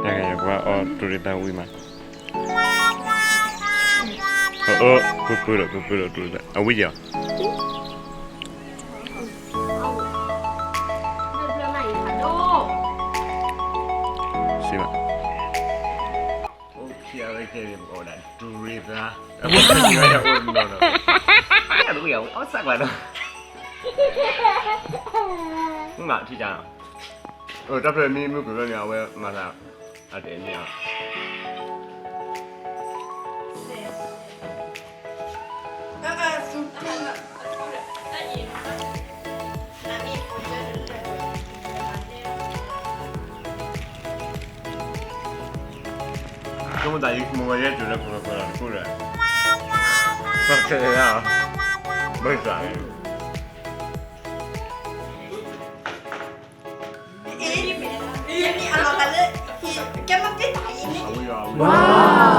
တၢ်ဂၤယကွၢ်အီၣ်တူၢ်ရ့ၣ်သၣ်ဝံၣ်မး, အၢ ပပၢၢ်ဒီး ပပၢၢ်ဒီးတူၢ်ရ့ၣ်သၣ် အဝံၣ်ယီၤ, စံးဘၣ်, အဝဲထံၣ်ကၢ်, တၢ်ဖျ� ကမတၤယမူဝဲယဲတုၤလၢခိၣ်လၢခိၣ်လၢတခိၣ်ဒီး, ဘၣ်ဆၣ်, ဘၣ်ဆၣ်, ဝါ